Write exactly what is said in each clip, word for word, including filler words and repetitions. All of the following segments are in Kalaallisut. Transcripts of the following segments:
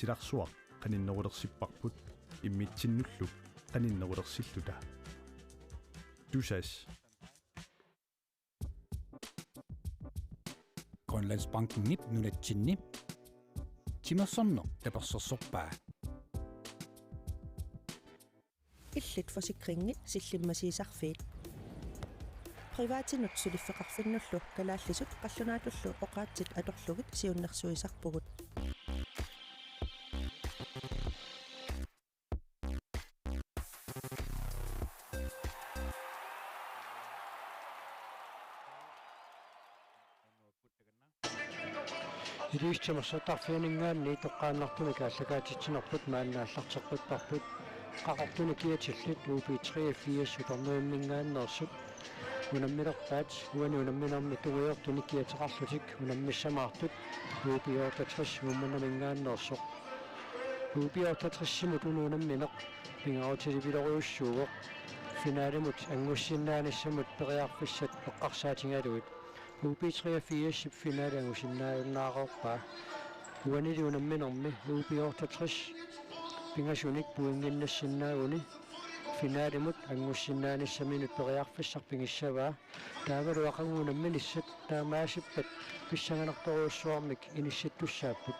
Silarsuaq qaninnerulersipparput immitsinnullu qaninnerulersilluta. Tusass. Grønlandsbankenip nunatsinni timersorneq tapersersorpaa. Illit forsikringi sillimmasiisarfiit. Privatinut suliffeqarfinnullu kalaallisut qallunaatullu oqaatsit atorlugit siunnersuisarpugut. Ilivitsut Timersortarfianinngaanniit toqqaannartumik aallakaatitsinerput maanna aallarteqqipparput. Qaqortunik kiatillit U B treogfirs Utornuimminngaanneersut unammilerpaat, uani unamminermi tungujortunik kiateqarlutik unammissamaartut U B otteogtres Uummannaminngaanneersoq. U B otteogtresimut una unammineq pingaarutilipiloorujussuuvoq finalemut anngussinnaanissamut periarfissat eqqarsaatigalugit. U B treogfirsip finale angusinnaajunnaarpaa. Uanili unamminermi U B otteogtres pingasunik pointinnassinnaaguni finalemut anngussinnaanissaminut periarfissaq pigissavaa. Taavalu aqagu unamminissat taamaasippat pissanganartorujussuarmik inissittussaapput.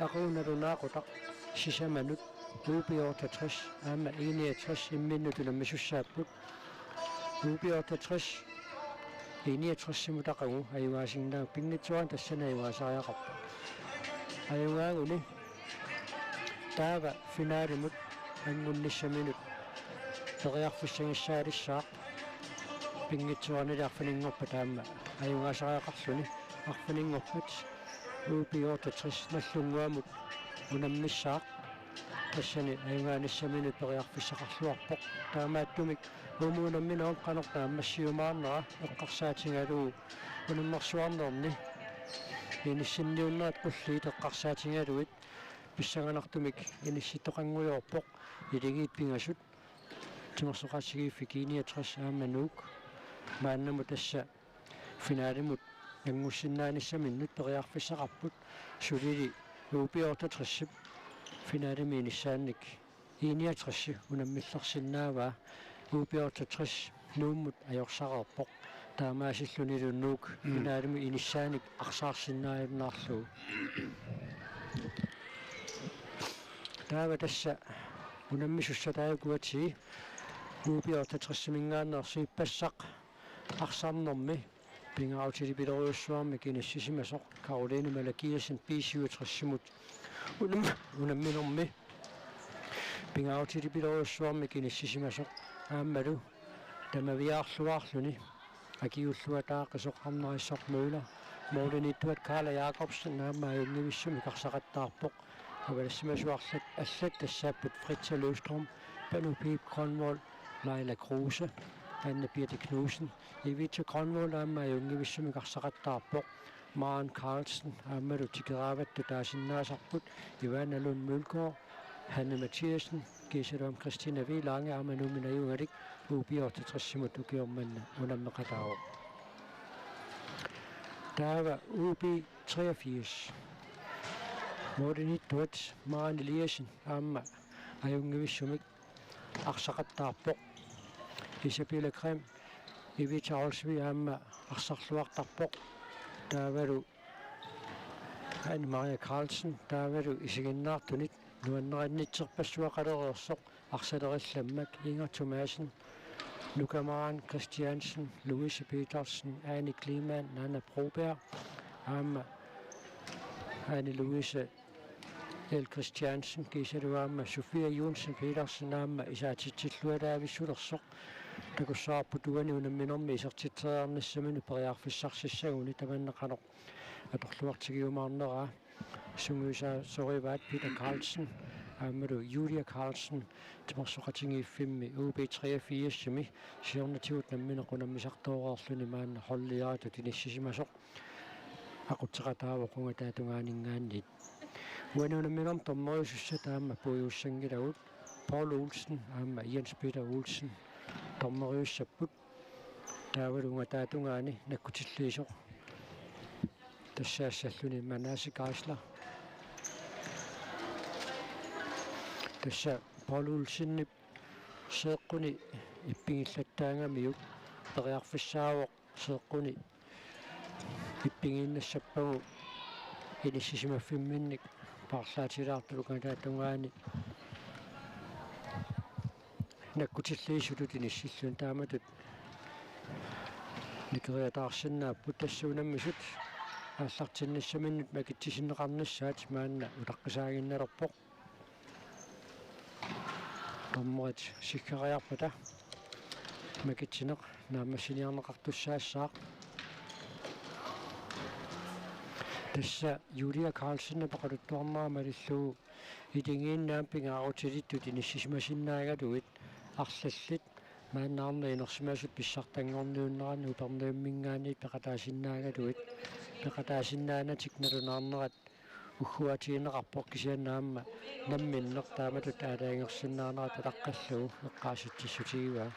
Aqagu nalunaaqutaq sisamanut U B otteogtres aamma I niogtres imminnut unammisussaapput. U B otteogtres I niogtresimut aqagu ajugaasinnaavoq, pinngitsoorani tassani ajugaasariaqarpoq. Ajugaaguni taava finalemut anngunnissaminut periarfissagissaalissaaq, pinngitsoorani arfininngorpat aamma ajugaasariaqarluni. Arfininngorpat U B otteogtres Nagdlunguamut unammissaaq, tassani ajugaanissaminut periarfissaqarluarpoq. Taamaattumik uuma unamminerup qanoq naammassiumaarnera eqqarsaatigalugu unammersuarnerni inissinniunnerat qulliit eqqarsaatigalugit pissanganartumik inissittoqanngujoorpoq. Iligiit pingasut timersoqatigiiffik I niogtres aamma Nuuk maannamut tassa finalemut anngussinnaanissaminut periarfissaqarput. Sulili U B otteogtresip finalemi inissaannik I niogtres unammillersinnaavaa. U B otteogtres Nuummut ajorsareerpoq. Taamaasillunilu Nuuk Mm. finalemi inissaannik arsaarsinnaajunnaarlugu. Taava tassa unammisussat taakkuupput U B otteogtresiminngaanneersoq. Ippassaq arsarnermi pingaarutilipiloorujussuarmik inissisimasoq Karoline Malakiassen B syvogtresimut unam-, unamminermi pingaarutilipiloorujussuarmik inissisimasoq aammalu tamaviaarluarluni akiuulluataaqisoq Arnarissoq Møller. Målimiittuat Karla Jakobsen aamma ajunngivissumik arsaqattaarpoq. Avalassimasuarlat allat tassaapput Fritza Løvstrøm, Panu Piip Grønvold, Laila Kruse, Anne Birthe Knudsen, Evita Grønvold aamma ajunngivissumik arsaqattaarpoq. Maren Carlsen aammalu tikeraavattut taasinnaasarput, Ivana Lund Mølgaard, Hanne Mathiassen, kiisalu aamma Christina V. Lange aamma Nuummi najugalik U B otteogtresimut ukioq manna unammeqataavoq. Taava U B treogfirs. Målimiittuat Maren Eliassen aamma ajunngivissumik arsaqattaarpoq. Isabella Grimm, Evita Olsvig aamma arsarluartarpoq. Taavalu Anne Marie Carlsen, taavalu isiginnaartunit nuannerannitserpassuaqalereersoq arsalerillammak Inger Thomassen, Nuka Maren Christiansen, Louise Petersen, Anne Kleemann, Nanna Broberg, aamma Anne Louise L. Christiansen, kiisalu aamma Sofia Johnsen Petersen aamma isaatitsilluataavissulersoq. Takussavarput uani unamminermi isertitseriarnissaminut periarfissarsissaguni tamanna qanoq atorluartigiumaarneraa. Sungiusaasoraat Peter Carlsen aammalu Julia Carlsen timersoqatigiiffimmi U B treogfirsimi siornatigut nammineq unammisartooreerluni maanna holdiaritut inissisimasoq aqutseqataavoq ungataatungaaninngaanniit. Uani unamminermi dommeriusussat aamma puigussanngilagut, Paul Olsen aamma Jens Peter Olsen dommeriussapput. Taavalu ungataatungaani nakkutilliisoq tassaassalluni Manasse Geisler. Tassa Paul Olsenip seeqquni ippigillattaagamiuk periarfissaavoq seeqquni ippigiinnassappagu inissisimaffimmik paarlaatilaartulunga tatungaani nakkutilliisutut inissilluni taamatut nikeriataarsinnaapput. Tassa unammisut aallartinnissaminnut makitsisinneqarnissaat maanna utaqqisaaginnalerpoq. Dommerit siggeriarpata makitsineq naammassiniarneqartussaassaaq. Tassa Julia Carlsen peqaluttuarnera malillugu iligiinnaat pingaarutilittut inissisimasinnaagaluit arlallit maannaarnaq inersimasut pissartanngorniunneranni Upernavimminngaanniit peqataasinnaagaluit peqataasinnaanatik nalunaarnerat ugguatigineqarpoq kisianni aamma namminneq taamatut aalajangersinnaanerat ataqqillugu eqqaasitsissutigivaa.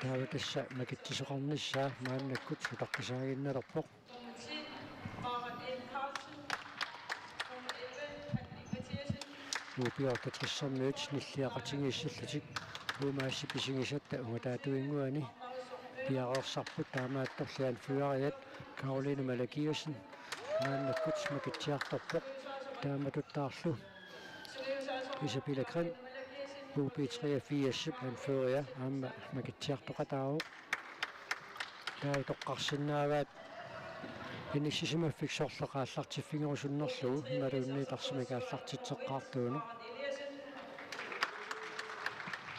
Taava tassa makitsisoqarnissaa maannakkut utaqqisaaginnalerpoq. U B otteogtressermiut nilliaqatigiissallutik uumaassi pisigisatta ungataatuinnguani piareersarput, taamaattorli anføreriat Karoline Malakiassen maannakkut makitsiartorpoq. Taamatuttaarlu Isabella Grimm, U B treogfirsip anføreria, aamma makitsiartoqataavoq. Taava toqqarsinnaavaat inissisimaffik sorleq aallartiffigerusunnerlugu imaluunniit arsamik aallartitseqqaartuuneq.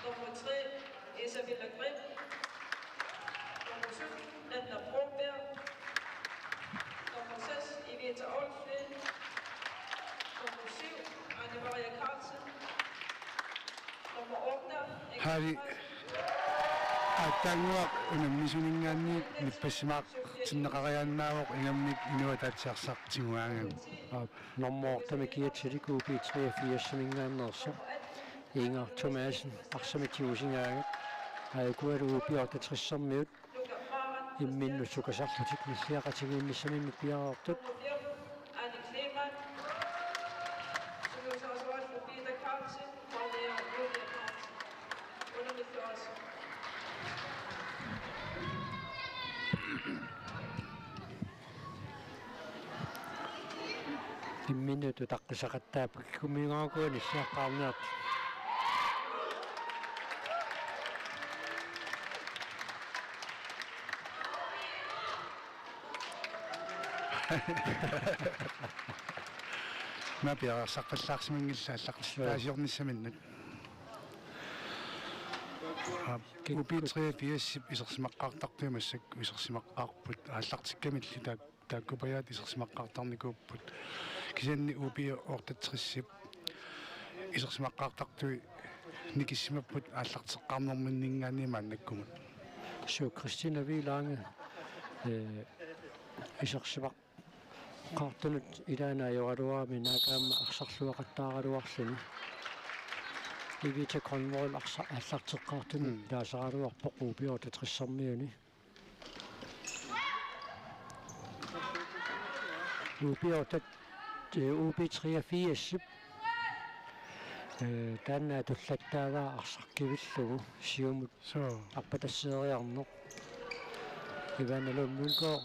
Nummer tre, Isabella Grimm. Nummer syv, Nanna Broberg. Nummer seks, Evita Olsvig. Nummer syv, Anne Maria Carlsen. Nummer otte, Harry. Aatsaannguaq unammisuninngaanniit nippassimaartinneqariaannaavoq ingammik inuit ataatsiarsartiguaangagu. Aap, nummer otte-mi kiatsilik U B treogfirsiminngaanneersoq. Inger Thomassen arsamik tigusigaangat. Aajukualu U B otteogtressermiut imminnut sukasarlutik nilliaqatigiinnissaminnut piareertut. Imminut utaqqisaqattaarput, kummiungaarukua nissiaqqaarniartut. Naa piareersarpallaarsimanngillat aallartitaasiornissaminnut. Aap, U B treogfirsip isersimaqqaartartui massakkut isersimaqqaarput aallartikkamilli taak-, taakkupajaat isersimaqqaartarnikuupput. Kisianni U B otteogtresip isersimaqqaartartui nikissimapput aallarteqqaarnerminninngaanniit maannakkumut. Suu, Christina Wielange, eh, isersimaq- qaartunut ilaanni ajoraluarami naakaamma arsarluaqattaaraluarluni. Evita Grønvold arsa-, aallarteqqaartunut Mm. ilaasaraluarpoq U B otteogtressermiuni. U B otte-, eh, U B treogfirsip, eh, taanna atullattaavaa arsaq kivillugu siumut Suu. Arpatasseeriarneq. Ivana Lund Mølgaard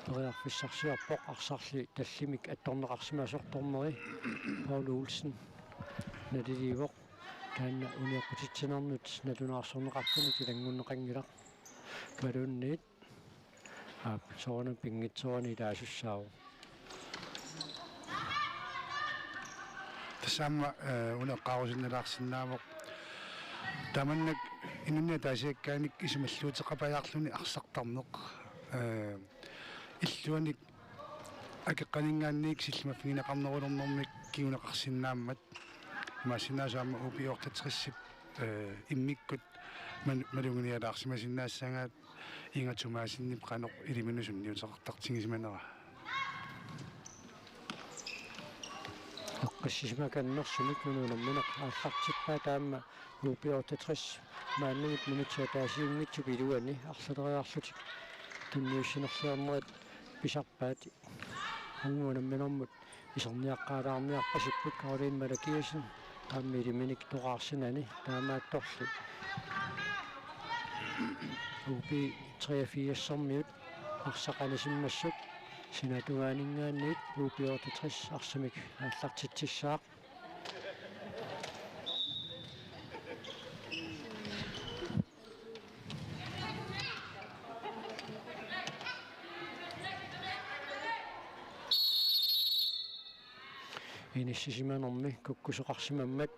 periarfissarsiorpoq arsarli tallimik attorneqarsimasoq, dommeri Paul Olsen naliliivoq taanna unioqqutitsinermut nalunaarsorneqartunut ilanngunneqanngilaq. Imaluunniit aap, soorunami pinngitsoorani ilaasussaavoq. Tassa aamma, eh, una eqqaarusunnalaarsinnaavoq. Tamannak inunnik ataasiakkaanik isumalluuteqapajaarluni arsartarneq. Eh, illuanik akeqqaninngaanniit sillimaffigineqarnerulernermik kinguneqarsinnaammat. Imaassinnaavoq aamma U B otteogtresip, eh, immikkut mal-, maluginialaarsimasinnaassagaat Inger Thomassenip qanoq iliminut sunniuteqartartigisimanera. Ippassisimakannersumik una unammineq aallartippaat, taama U B otteogtres maannakkut minutsit ataasiunngitsut iluanni arlaleriarlutik tunniussinerliornerit pisarpaat. Uunga unamminermut iserniaqqaalaarniarpasipput Karoline Malakiassen aamma iliminik toqaarsinani, taamaattorli U B treogfirsermiut arsaq anisimmassuk, sinaatungaaninngaanniit U B otteogtres arsamik aallartitsissaaq. Inissisimanermi kukkusoqarsimammat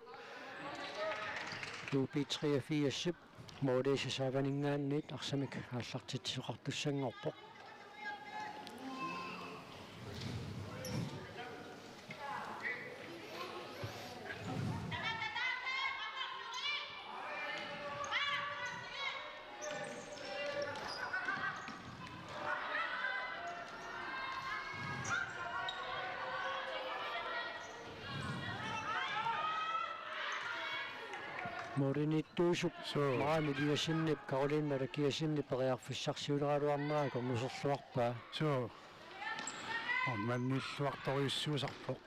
U B treogfirsip måliisa saavaninngaanniit arsamik aallartitsisoqartussanngorpoq. Målimiittuusup Suu. Marianne Eliassenip Karoline Malakiassenip periarfissarsiuleraluarnera akornuserluarpaa. Suu. Aamma anniilluartorujussuusarpoq.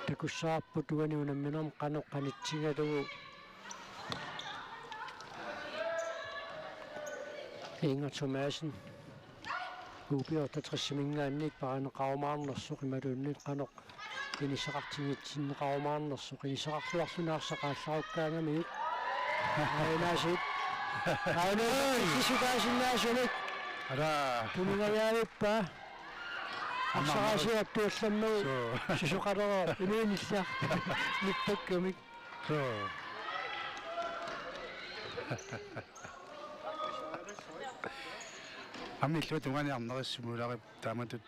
Takussavarput uani unamminermi qanoq qanitsigalugu. Inger Thomassen. U B otteogtresiminngaanniit paaneqarumaarnersoq imaluunniit qanoq inissaqartinngitsinneqarumaarnersoq, inissaqarluarluni arsaq aallarukkaangamiuk. Ainaasiit. Ainaasiit sisukaasinnaasumik. Ara. Tunungajaavippa. Arsaq aasiit tuallammagu. Suu. Sisoqalerooq inuinilliaq. Nippakkamik. Suu. Aamma illuatungaani arnerissumik ulaarip taamatut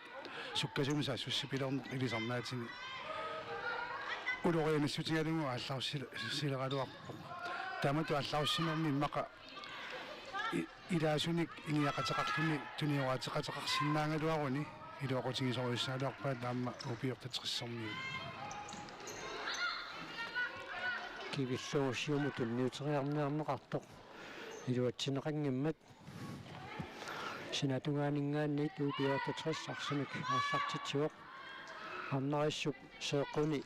sukkasuumik saassussipiloorneq ilisarnaatini ulorianissutigalugu aallarussil-, sileraluarpoq. Taamatut aallarussinermi immaqa i-, ilaasunik ingiaqateqarluni tuniorateqateqarsinnaagaluaruni iluaqutigisorujussuugaluarpaat aamma U B otteogtresimiut. Kivillugu siumut tunniuteriarniarneqartoq iluatsinneqanngimmat. Sinaatungaaninngaanniit U B otteogtres arsamik aallartitsivoq. Arnarissuk seeqquni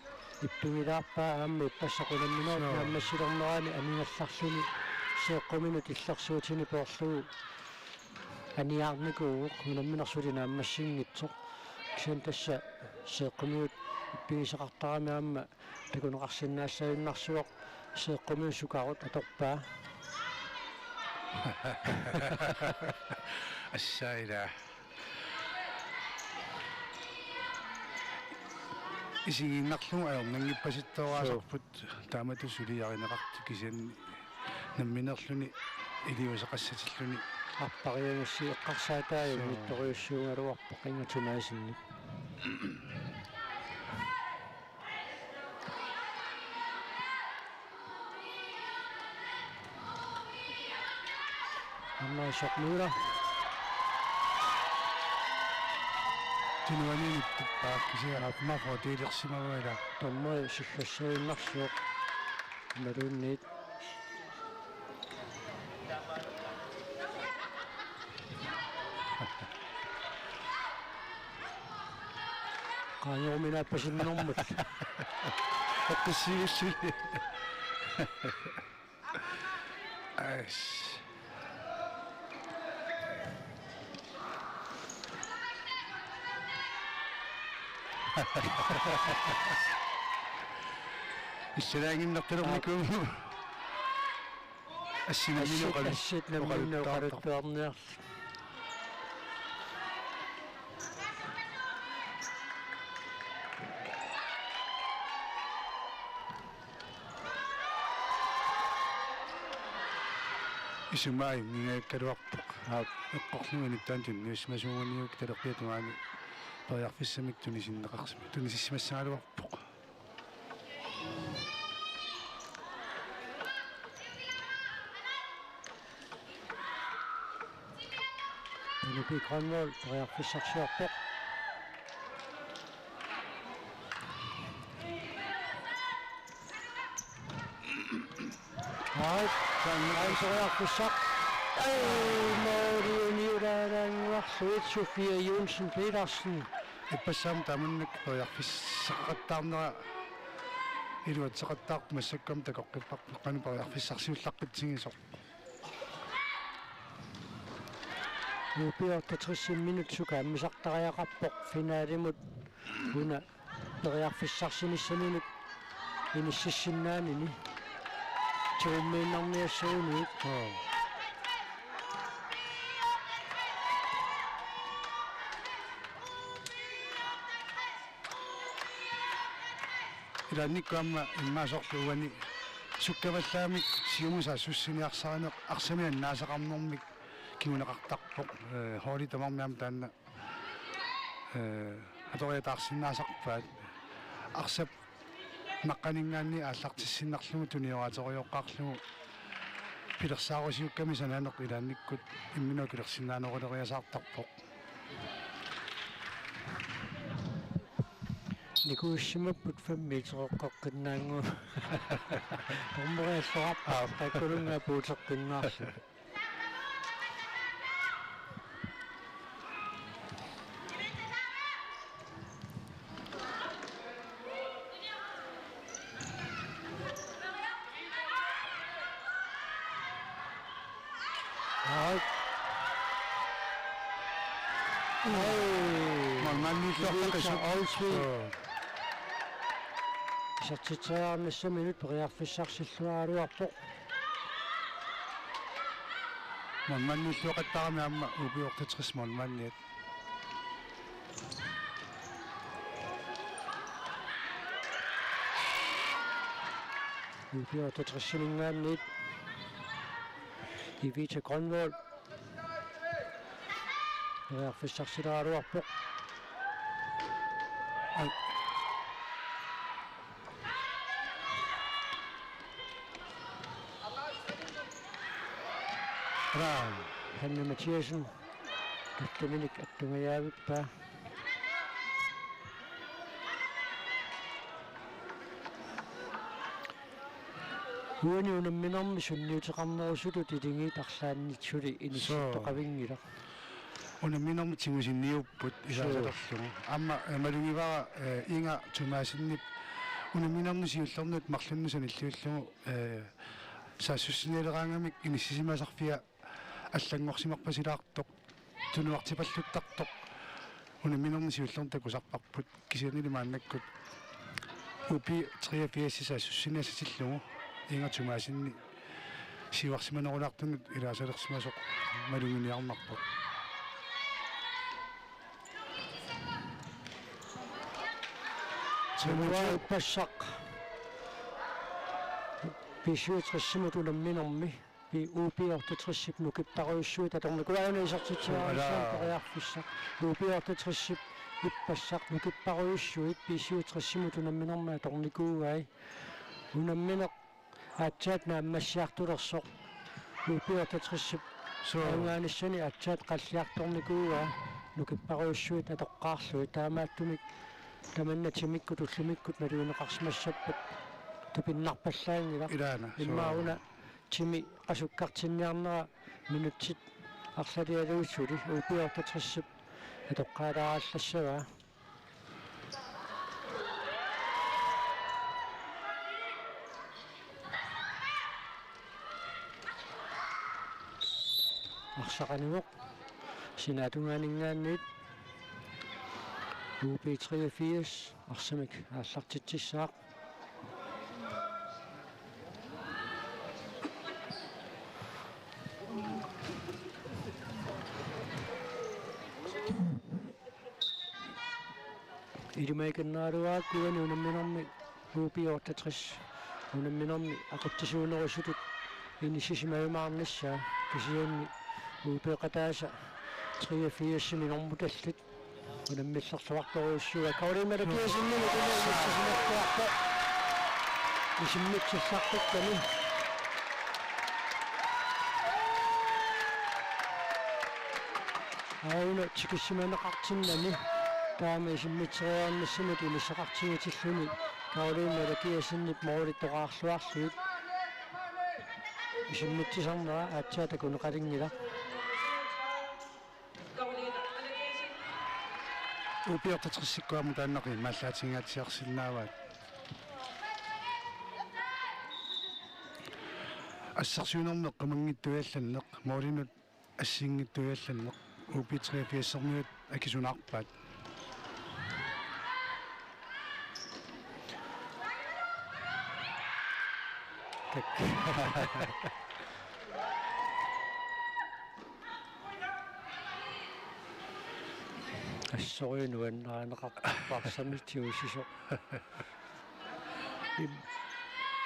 ippigilaarpaa aamma ippassaq unamminerup Suu. Naammassilernerani anigallarluni seeqquminut illersuutini peerlugu aniarnikuuvoq, unammineq suli naammassinngitsoq. Kisianni tassa seeqqumiut ippigisaqartarami aamma takuneqarsinnaassagunarsivoq, seeqqumiut sukaarut atorpaa. Assaila. Isigiinnarlugu ajornanngippasittoraasarput taamatut suliarineqartut kisianni nammineerluni iliuuseqassatilluni. Arpariagassi eqqarsaataajunngitsoq. Suu. Nittorujuussuugaluarpoq Inger Thomassenip. Aamma Isak Møller. Tunuaniinnittuppaa kisianni aamma fordelersimavaa ila. Taama sillassaginnarsuaq. Imaluunniit. Qaangeruminaappasinnermut. Eqqissiivissui. Ais. Issalaanginnartalermikuuvoq. Assit namminneq oqalut-, assit namminneq oqaluttuartarput. Oqaluttuarniarlugit. Isumaajunngingajakkaluarpoq. Aap. Eqqorlugu inuttaan tunniussimasuuganiuk talerpiata tungaani periarfissamik tunisinneqarsimavoq. Tunisissimassagaluarpoq. Nupi Grønvold periarfissarsiorpoq. Ai, taanna periarfissaq. Ai, måli uniulaaraannguarlugu Sofia Johnsen Petersen. Ippassaammi taamannak periarfissaqattaarnera iluatseqattaarpoq, massakkut takoqqipparput qanoq periarfissarsiullaqqitsigisoq. U B otteogtres minut sukaammisartariaqarpoq finalimut una periarfissarsinissaminut inississinnaanini. Tuummiinnarniassaguniit. Ilaannikkut aamma immaasorlu uani sukkavallaamik siumut saassussiniarsarineq arsami annaasaqarnermik kinguneqartarpoq, eh, holdit tamarmik aamma taanna, eh, atoriataarsinnaasarpaat. Arsap naqqaninngaanniit aallartissinnarlugu tunioraaterioqqaarlugu pilersaarusiukkami sananeq ilaannikkut imminut akilersinnaanneruleriasaartarpoq. Nikuussimapput fem metereqqeqqinnaannguaq. Dommerialloqarpoq. Aap. Taakkununnga puuteqqinnaarlugu. Ai. Ai. Målmandilluartaqqisoq. Victor Olsvig. Joo. Isertitseriarnissaminut periarfissarsilluaraluarpoq. Målmandilluaqattarami aamma U B otteogtres målmandiat. U B otteogtres-iminngaanniit Evita Grønvold. Periarfissarsileraluarpoq. Ai. Raa. Hanne Mathiassen. Tassaminik attungajavippaa. Uani unamminermi sunniuteqarnerusutut iligiit arlaannik suli inissittoqavinngilaq. Suu. Unamminermi tigusinniupput. Suu. Ilaasalerlugu. Aamma, eh, malugivara, eh, Inga Thomassenip unamminermi siullernup marlunnik sanilliullugu, eh, saassussinialeraangamik inissisimasarfia allanngorsimarpasilaartoq, tunuartipalluttartoq, unamminermi siullermi takusarparput, kisiannili maannakkut U B treogfirs saassussiniassatillugu Inga Thomassenip siuarsimanerulaartunut ilaasalersimasoq maluginiarnarpoq. Tunua ippassaq B syvogtres-imut unamminermi. B U B otteogtres-ip nukipparujussuit atornikuuaat, una isertitsiarnissaa. Alaa. Periarfissaq. U B otteogtres-ip ippassaq nukipparujussuit B syvogtres-imut unamminermi atornikuuai. Unammineq aatsaat naammassiartulersoq. U B otteogtres-ip. Suu. Ajugaanissani aatsaat qalliartornikuuaa nukipparujussuit atoqqaarlugit, taamaattumik tamanna timikkut ullumikkut nalugineqarsimassappat tupinnarpallaanngilaq. Ilaana. Immaqa. Suu. Una timi qasukkartinniarnera minutsit arlalialuit suli U B otteogtres-ip atoqqaalaarallassagaa. Arsaq anivoq. Sinaatungaaninngaanniit U B treogfirs arsamik aallartitsissaaq. Ilimagikannerulaarukku uani unamminermi U B otteogtres unamminermi aqutsisuunerusutut inissisimajumaarnissaa, kisianni U B-qataasa treogfirs-imi normutallit unammillerluartorujussuuaat. Karoline Mette Kielsenimut una inissisimassavarput isimmitsillartukkami. Auna tikissimaneqartinnani taama isimmiteriarnissamut inissaqartigitilluni Karoline Malakiassenip moolit toqaarluarlugit isimmitsisarnera aatsaat takuneqalinngilaq. U B otteogtresikkuamut taanna qiimmaallaatingaatsiarsinnaavaat. Assersuinermi eqqumanngitsuiallanneq, moolinut assigiinngitsuiallanneq U B treogfirsermiut akisunaarpaat. Assorujuk nuannarineqartarparsamik tigusisoq. Im-,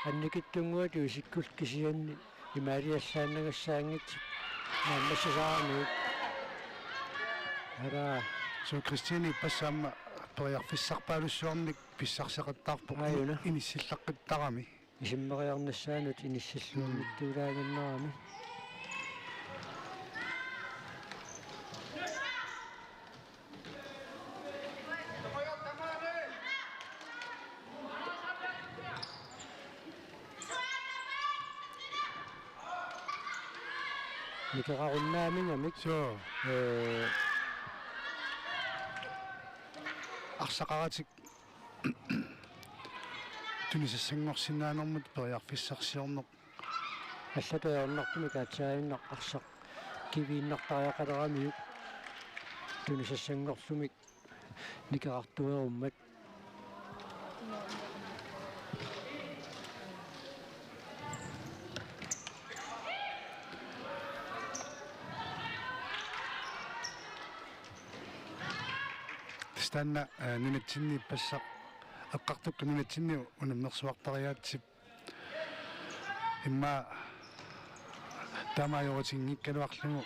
annikitsunnguatigut isikkullu kisianni imaaliallaannagassaanngitsut naammassisaramiuk. Alaa. Suu Kristianip ippassaq aamma periarfissarpaalussuarnik pissarseqattaarpoq. Aajuna. Inissillaqqittarami. Isimmeriarnissaanut inissilluunngitsuulaaginnarami. Nikerarunnaamigamik. Suu. Ee, arsaqaratik tunisassanngorsinnaanermut periarfissarsiorneq. Allatut ajornartumik aatsaaginnaq arsaq kiviinnartariaqaleramiuk tunisassanngorlumik nikerartuerummat. Taanna, eh, nunatsinni ippassaq, eqqartukkat nunatsinni unammersuartariaatsip. Immaqa taama ajoqutinngikkaluarlugu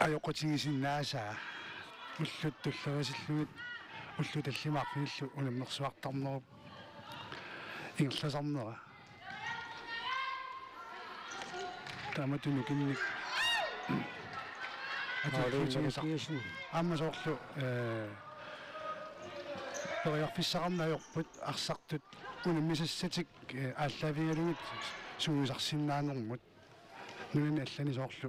ajoqutigisinnaasaa ullut tulleriisillugit ullut tallimaarfinillu unammersuartarnerup ingerlasarnera. Taamatut nukinnik. Aarlunga Atuuttuutigisaq. Mathiassen. Aamma soorlu, eh, periarfissaqarneq ajorput arsartut unammisassatik, eh, aallaavigalugit sungiusarsinnaanermut. Nunani allani soorlu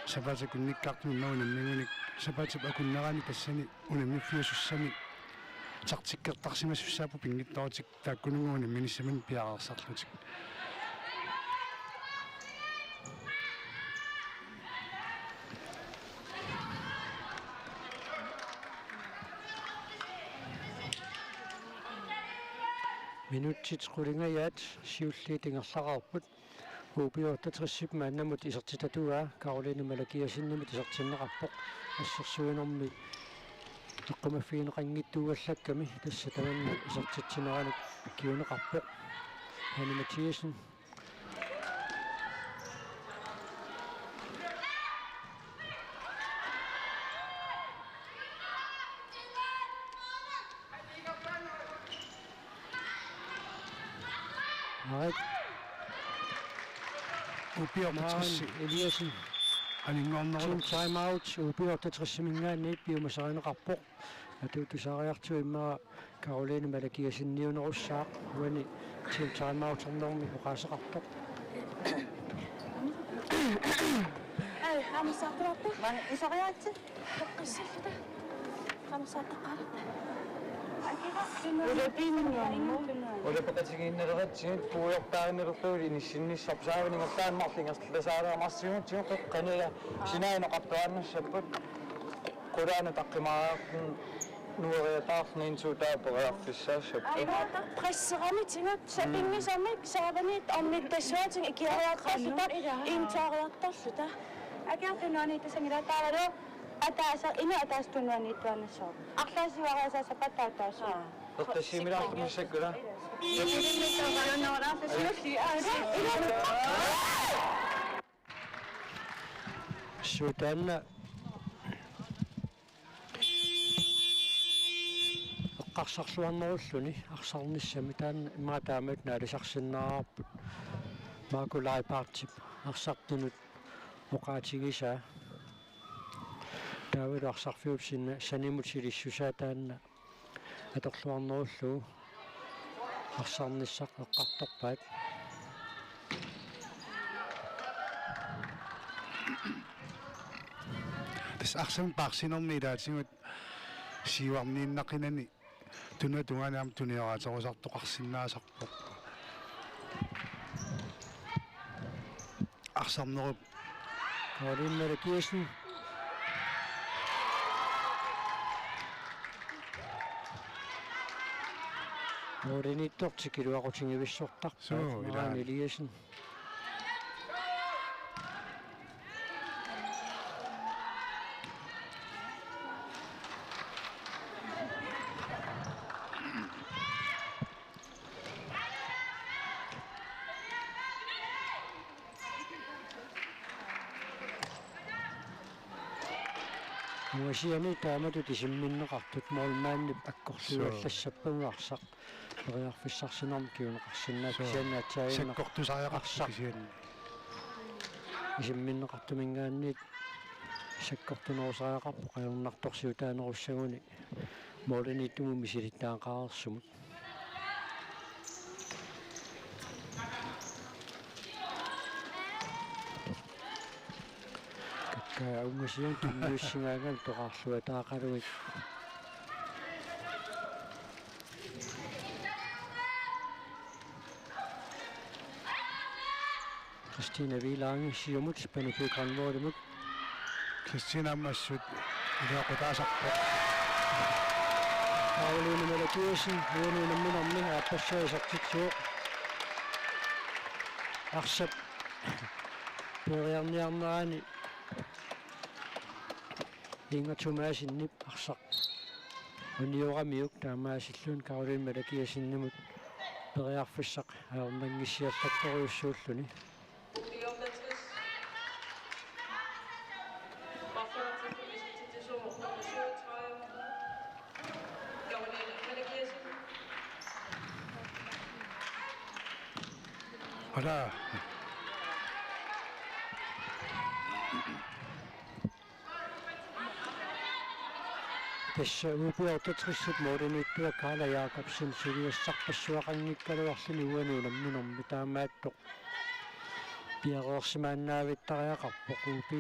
sapaatip akunnikkaartumik immaqa unammigunik, sapaatip akunnerani tassani unammiffiusussani taktikkertarsimasussaapput pinngitsoorutik taakkununnga unamminissaminnik piareersarlutik. Minutsit qulingajaat siulliit ingerlaqarput. U B otteogtresip maannamut isertitatuaa Karoline Malakiassenimit isertinneqarpoq. Assersuinermi eqqumaffigineqanngitsuugallakkami tassa tamanna isertitsineranik ikiuneqarpoq. Hanne Mathiassen. Right. U B otteogtres. Eliassen. Aninngornerup. Team timeout, U B otteogtresiminngaanniit piumasarineqarpoq. Atuuttusaariartigu immaqa Karoline Malakiassenniunerussaaq, uani team timeouternermi oqaaseqartoq. Ai, qaammassartuarta. Maani isoriaatsi. Toqqissalluta. Qaammassartaqaarata. Ulapinngormu. Ulapeqatigiinnalerutsigit puigortaarnilerlugu inissinnissarput saavani ingerlaannaq marluk ingerlasaarama assigiinngitsuugut qanoq ila sinaanut oqartuaannassapput. Qulaanut aqqimaariartut nueriataarluni suutaaperiarfissaassapput. Imaattoq presseramitigut sapinngisamik saavaniit ornittassuatigut ikioriartarluta intaariartarluta. Akiartunuani tassanngilaataaralu ataasa inu ataasa tunuaniittuaannassaaq. Arlaasiuariasaassappata ataasa. Aa. Eqqissimilaartumissakkula. Suutaanna eqqarsarluarnerulluni arsarnissami taanna immaqa taamatut naalisarsinnaavarput. Marco Leibartip arsartunut oqaatigisaa. Taavalu arsarfiup sina-, sanimut silissusaa taanna atorluarnerullugu arsarnissaq eqqartorpaat. Tassa arsamik paarsinermi ilaatigut siuarniinnaqinani tunuata tungaanut aamma tunioraaterusartoqarsinnaasarpoq. Arsarnerup. Karoline Mette Kielsen. Målimiittoq tikiluaqutigivissortarpoq. Suu, Marianne ilaa. Eliasen. Ungasiani taamatut isimminneqartut målmandip akkorluallassappagu arsaq periarfissarsinermik kinguneqarsinnaasoq. Suu. Kisianni aatsaannguaq sakkortusariaqarpoq arsaq kisianni. Isimminneqartuminngaanniit sakkortunerusariaqarpoq ajornartorsiutaanerussaguni målimiittumut misilittagaqareersumut. Kakkaak ungasiani tunniussigaangamik toqqarluataaqalugit. Christina Vilange siumut Panu P. Grønvoldimut. Christina aamma assut iluaqutaasarpoq. Karoline Mette Kielsen uani unamminermi aappassaa isertitsivoq. Arsap peeriarniarnerani Inga Thomassenip arsaq unioramiuk taamaasillugu Karoline Mette Kielsenimut periarfissaq ajornanngissiallattorujussuulluni. Voilà. Tassa U B otteogtresip målimiittua Karla Jakobsen suliassarpassuaqanngikkaluarluni uani unamminermi taamaattoq piareersimaannaavittariaqarpoq U B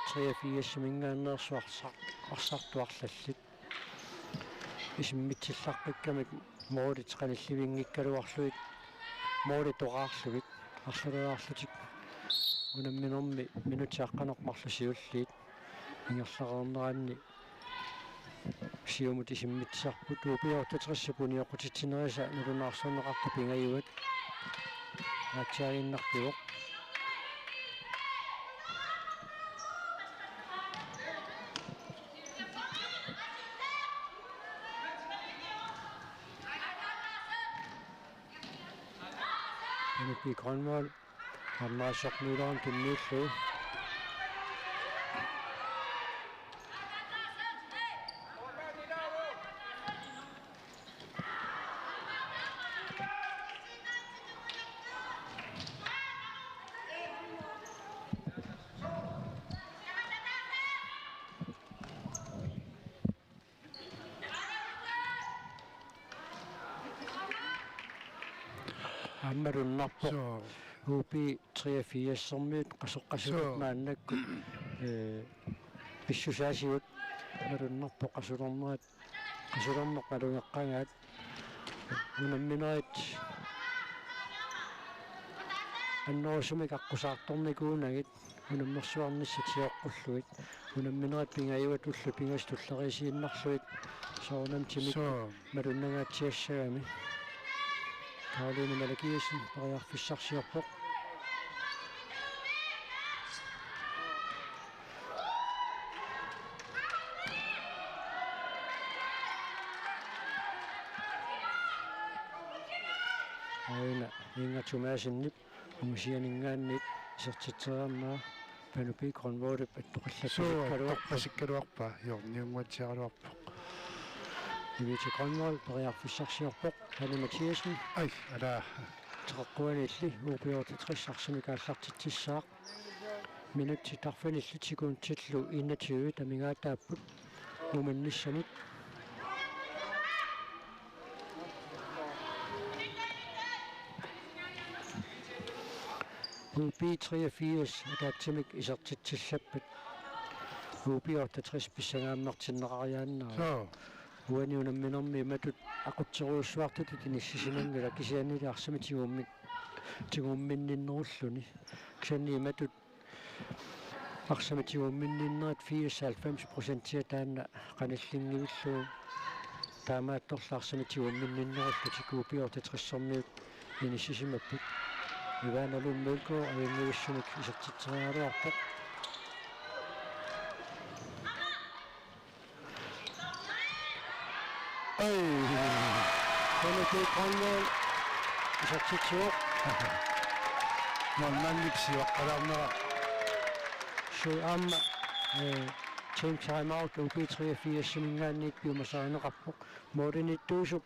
treogfirsiminngaanneersoq arsar-, arsartut arlallit. Isimmitsillaqqikkamik målit qanillivinngikkaluarlugit, målit toqqarlugit, arlaleriarlutik unamminermi minutsit aqqaneq-marluk siulliit ingerlareerneranni siumut isimmitsisarput. U B otteogtresip unioqqutitsinerisa nalunaarsorneqartoq pingajuat aatsaaginnarpivoq. Panu P. Grønvold. Arnaasoq Møller tunniullugu. Aamma malunnarpoq. Suu. U B treogfirsermiut qasoqqasutut. Suu. Maannakkut, ee, pissusaasigut malunnarpoq qasulernerat, qasulerneq malugeqqagaat unamminerit annerusumik aqqusaartornikuunagit unammersuarnissat sioqqullugit, unamminerit pingajuat ullut pingasut tulleriisiinnarlugit soorunami timip. Suu. Malunnangaatsiassagami. Karoline Mette Kielsen periarfissarsiorpoq. Aana Inga Thomassenip ungasianinngaanniit isertitseriarnera Panu P. Grønvoldip attoqallattarikkaluarpoq. Suu, attorpasikkaluarpaa, hjørniunnguatsiaraluarpoq. Ivitse Grønvold periarfissarsiorpoq, Hanne Mathiassen. Ai, ala. Teqeqquaniilli U B otteogtres arsamik aallartitsissaaq. Minutsit arfinillit sekundillu enogtyve amigaataapput muminnissamik. U B treogfirs ataatsimik isertitsissappat U B otteogtres pissangaannartinneqariaannarami. Soo. Uani unamminermi imatut aqutserujussuartutut inissisimanngilaq kisiannili arsamik tigummik-, tigumminninnerulluni. Kisianni imatut arsamik tigumminninnerit firs halvfems procentia taanna qanillinngivillugu. Taamaattorli arsamik tigumminninnerullutik U B otteogtressermiut inissisimapput. Ivana Lund Mølgaard ajunngivissumik isertitseriaraluarpoq. Ai. Kenneth Grønvold isertitsivoq. Målmandip siuaqqalaarnera. Suu aamma, eh, team timeout U B treogfirsiminngaanniit piumasarineqarpoq. Målinittuusup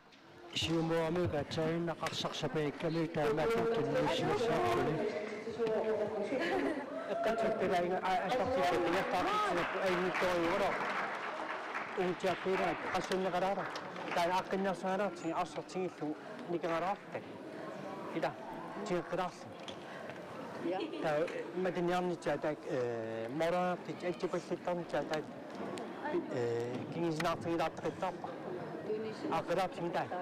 siumuarmiuk aatsaaginnaqarsarsapajakkami taamaattumik tunniussimassaapput. Eqqatsuttuulainga a-, assortikkattu inertaartitsinappu ajunngitsorujuuvoq. Ungitsiartuilaat qassinneqalaaraq. Taanna aaqqinniarsarilaartigu arsortigillugu nikeralaartak. Ila, tigeqqilaarluni. Taava matiniarnitsaat taakku, eh, måleriartitsisut atipallittarnitsaat taakku, eh, kingusinneqartigilaartaqattaarpara. Aaqqilaartigu taanna.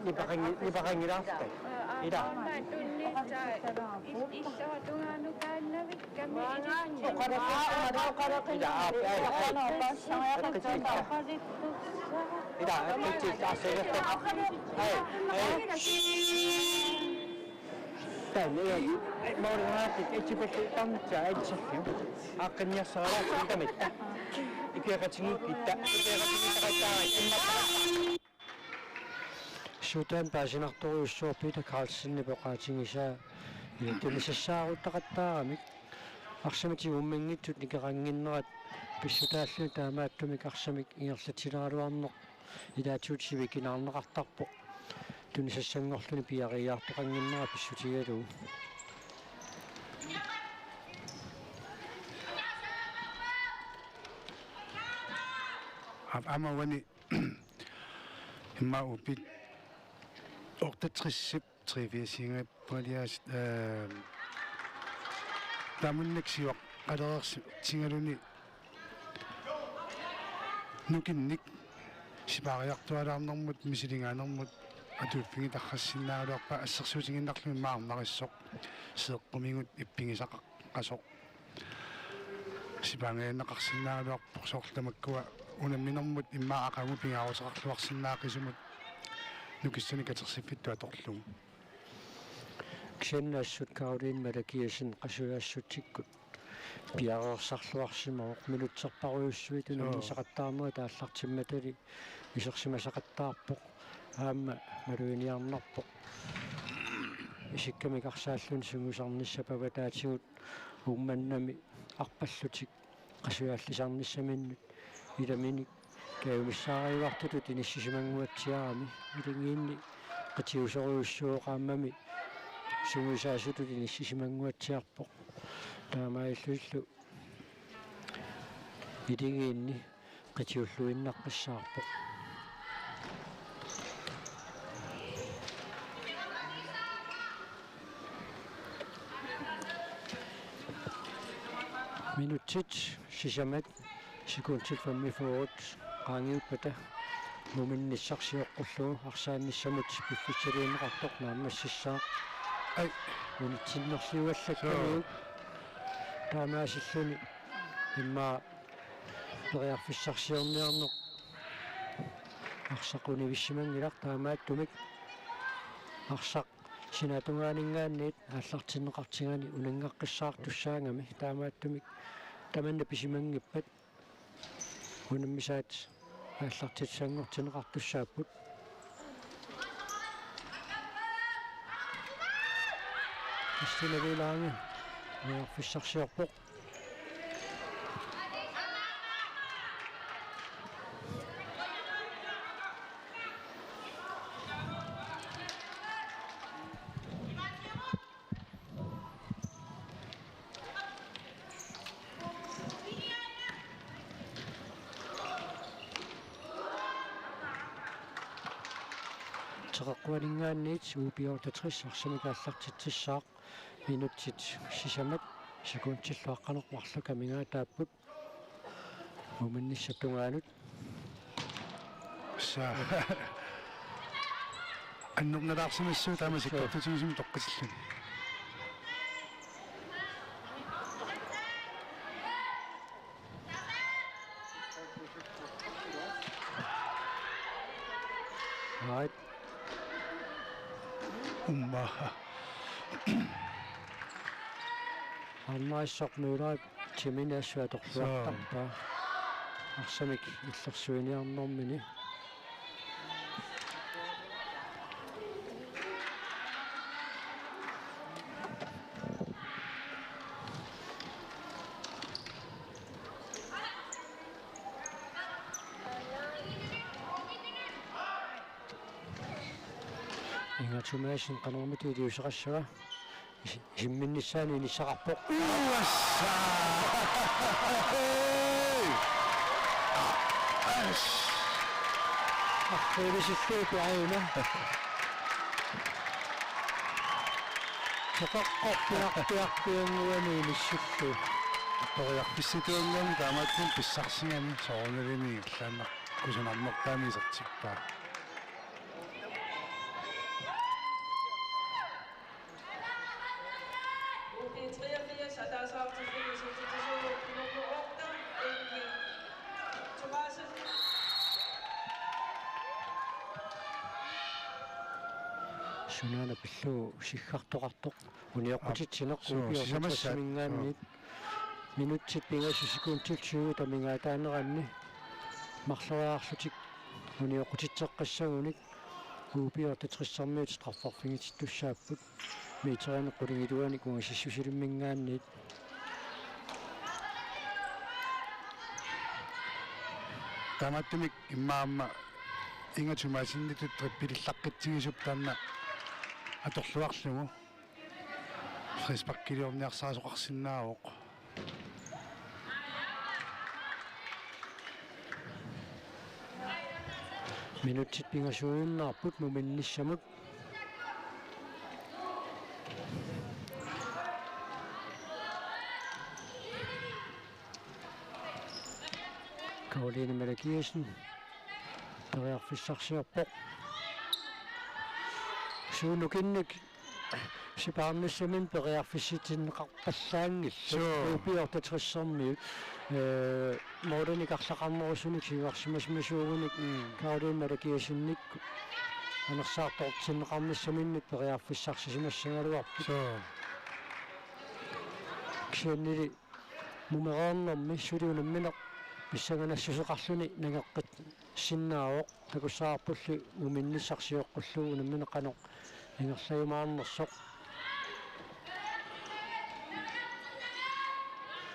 Nipaqanngi-, nipaqanngilaarluta. Ila. Ila, aap, aap. Ila, aap, aap. Ai, ai. Taanna, eh, måleriartitsisut atipallittarnitsaat aatsaat. Aaqqinniarsarilaartigu tamatta. Ikioqatigiikkitta, ikioqatigiittaqattaarput immaqa. Suu taanna paasinartorujussuuvoq Peter Carlsenip oqaatigisaa, eh, tunisassaarutaqattaaramik. Arsamik tigumminngitsut nikeqannginnerat pissutaalluni taamaattumik arsamik ingerlatsileraluarneq ilaatigut sivikinaarneqartarpoq. Tunisassanngorluni piareeriartoqannginnera pissutigalugu. Aap, aamma uani immaqa U B otteogtresip treogfirsinik palias, eh, taamannak siuaqqalereersimalerluni nukinnik sipaariartualaarnermut, misilingaanermut atuiffigitarsinnaagaluarpaa assersuutigiinnarlugu immaqa arnarissoq seeqqumigut ippigisaqasoq. Sipaangajanneqarsinnaagaluarpoq soorlu tamakkua unamminermut immaqa aqagu pingaaruteqarluarsinnaaqisumut nukissanik katersiffittoq atorlugu. Kisianni assut Karoline Malakiassen qasujaassutsikkut piareersarluarsimavoq minutserparujussuit unammisaqattaarnerit aallartimmatali isersimasaqattaarpoq aamma maluginiarnarpoq. Isikkamik arsaalluni sungiusarnissap avataatigut Uummannami arpallutik qasujaallisarnissaminnut ilaminik kajumissaariuartutut inissisimanguatsiarami, ilagiinni qitiusorujussuuvoq aammami sungiusaasutut inissisimanguatsiarpoq. Taamaalillunilu ilagiinni qitiulluinnaqqissaarpoq. Minutsit sisamat sekundit femogfyrre qaangiuppata muminnissaq sioqqullugu arsaannissamut piffissaliunneqartoq naammassissaaq. Ai. Unitsinnerliugallakkamiuk. Soo. Taamaasilluni immaqa periarfissarsiorniarneq arsaq univissimanngilaq, taamaattumik arsaq sinaatungaaninngaanniit aallartinneqartigani uninngaqqissaartussaagami, taamaattumik tamanna pisimanngippat unammisaat aallartittussanngortinneqartussaapput. Kristina Vilange periarfissarsiorpoq. Teqeqquaninngaanniit U B otteogtres arsamik aallartitsissaaq, minutsit sisamat sekundillu aqqaneq-marluk amigaataapput muminnissap tungaanut. Sa. Annernalaarsimassaaq taama. Suu. Sikkortutigisumik toqqissilluni. Right. Umma. Annaissoq Møller timini assut atorluartarpaa. Arsamik illersuiniarnermini. Inga Thomassen qanormita iliuuseqassava? Is-, isimminnissaanut inissaqarpoq. Uassa! As! Arfiilisillugu aina. Soqoqqoq piarpiarpiannguani inissillugu. Periarfissatuunngami taamaattumik pissarsigami soorunalimi illaannaq kusanarnerpaamik isertippaa. U B treogfirs har deres aftenfri, så det er så nummer otte, Inge Thomassen. Sunaana pillugu siggartoqartoq. Unioqqutitsineq. Ap-, suu, U B sisamassaat. Otteogtres-iminngaanniit. Minutsit pingasut sekundit tyve amigaataaneranni marloriarlutik unioqqutitseqqissagunik U B otteogtres-ermiut strafferfigitittussaapput. Meterinik qulingiluanik ungasissusilimminngaanniit. Taamaattumik immaqa aamma Inga Thomassenitut trippelillaqqitsigisuppoq taanna atorluarlugu. Frisparkiliorniarsarisoqarsinnaavoq. Minutsit pingasuinnaapput muminnissamut. Karoline Malakiassen periarfissarsiorpoq. Suunukinnik sipaarnissaminnik periarfissatinneqarpallaanngillat. Suu. U B otteogtres-ermiut, ee, målinik arlaqarnerusunik siuarsimasimasuugunik. Mm. Karoline Malakiassenip anersaartortinneqarnissaminnik periarfissarsisimassagaluarput. Suu. Kisiannili mumereernermi suli unammineq pissanganassuseqarluni nangeqqissinnaavoq, takussavarpulli muminnissaq sioqqullugu unammineq qanoq ingerlajumaarnersoq.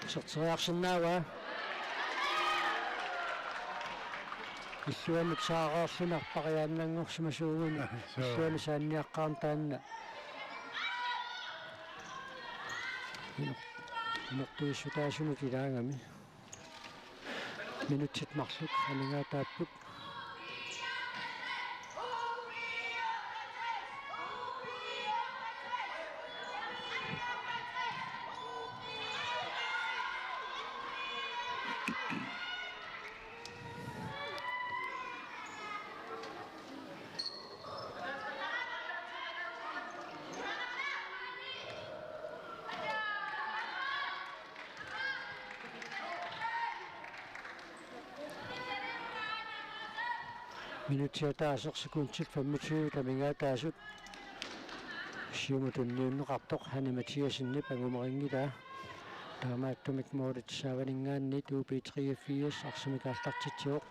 Iserteriarsinnaavaa. Illuanut saareerluni arpariaannanngorsimasuuguni. Suu. Illuanut saanniaqqaarneq taanna. Ino-, inortuissutaasunut ilaagami. Minutsit marluk amigaataapput. Minutsit ataaseq sekundit femogtyve amigaataasut. Siumut tunniunneqartoq Hanne Mathiassenip angumerinngilaa. Taamaattumik målit saavaninngaanniit U B treogfirs arsamik aallartitsivoq.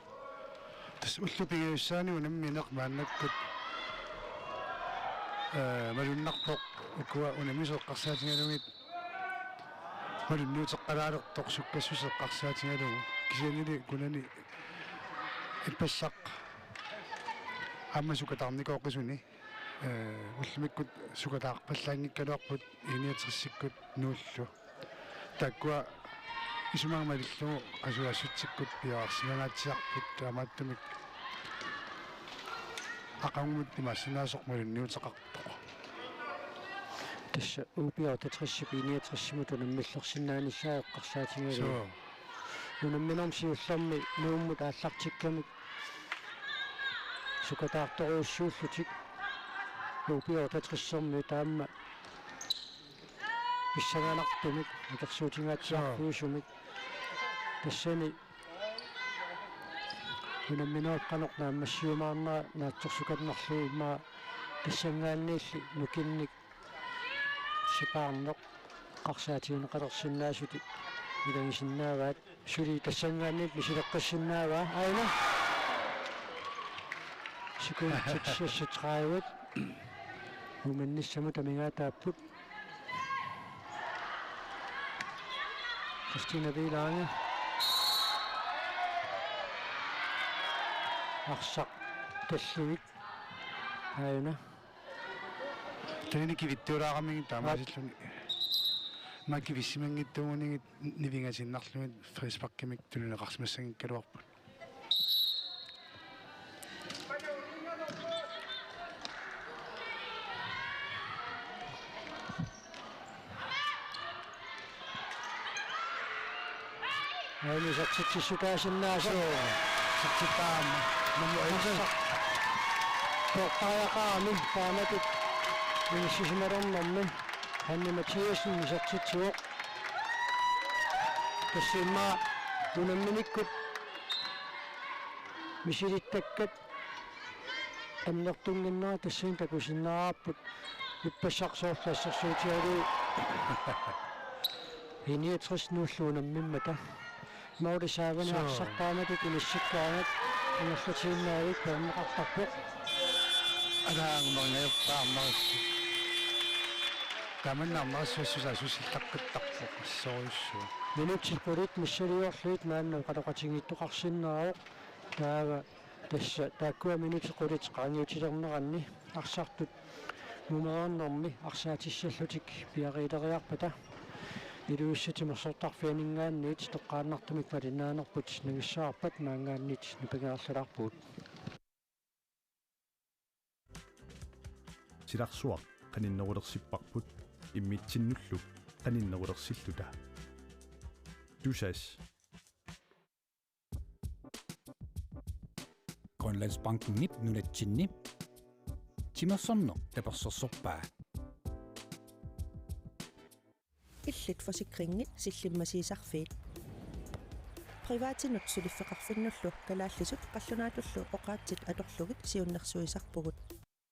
Tassa ullut pingajussaanni unammineq maannakkut, ee, malunnarpoq ukua unammisut eqqarsaatigalugit malunniuteqqalaalertoq sukkassuseq eqqarsaatigalugu, kisiannili kunani ippassaq aamma sukataarnikooqisuni, ee, ullumikkut sukataarpallaanngikkaluarput I niogtresikkut Nuullu. Taakkua isumaga malillugu qasujaassutsikkut piareersimangaatsiarput, taamaattumik aqagumut imaassinnaasoq malunniuteqarpoq. Tassa U B otteogtresip I niogtresimut unammillersinnaanissaa eqqarsaatigalugu. Suu. Unamminermi siullermi Nuummut aallartikkamik sukataartorujussuullutik U B otteogtresermiut aamma pissanganartumik akersuutingaatsiarpuisumik. Tassani unamminerup qanoq naammassiumaarnera naatsorsukarnarlugu immaqa tassanngaanniilli nukinnik sipaarneq eqqarsaatigineqalersinnaasutit ilagisinnaavaat. Suli tassanngaanniit misileqqissinnaavaa. Aina. Sekundit seksogtredive. Uuminnissamut amigaataapput. Christina Vilange. Arsaq tallivik. Aina. Taanna kivittuulaaramiuk taamaasilluni. Aap. Maa kivissimanngitsuugunigit nivingasinnarlugit frisparkimik tunineqarsimassanngikkaluarput. Aini isertitsissutaasinnaasoq. Suu. Isertittaa aamma. Nummer elleve. Toqqariaqarami taamatut inissisimalernermi. Hanne Mathiassen isertitsivoq. Tassa immaqa unamminikkut misilittakkat annertunnginnerat tassani takusinnaavarput. Ippassaq soorlu assersuutigalugu. I niogtres Nuullu unammimmata. Mauli Saavani. Suu. Arsaq taamatut inissikkaangat ingerlatiinnaavik peerneqartarpoq. Alaangumaringajarpaarnarsi. Tamanna arnarissassusaa susillaqqittarpoq assorujussuaq. Minutsit qulit missiliorlugit maanna oqaloqatigiittoqarsinnaavoq. Taava tassa taakkua minutsit qulit qaangiutilerneranni arsartut mumereernermi arsaatissallutik piareeriarpata Ilulissat timersortarfianinngaanniit toqqaannartumik malinnaanerput nangissavarput, maanngaanniit nipangereerlalaarpugut. Silarsuaq qaninnerulersipparput immitsinnullu qaninnerulersilluta. Tusass. Grønlandsbankenip nunatsinni timersorneq tapersersorpaa. Illit forsikringit sillimmasiisarfiit. Privatinut suliffeqarfinnullu kalaallisut qallunaatullu oqaatsit atorlugit siunnersuisarpugut.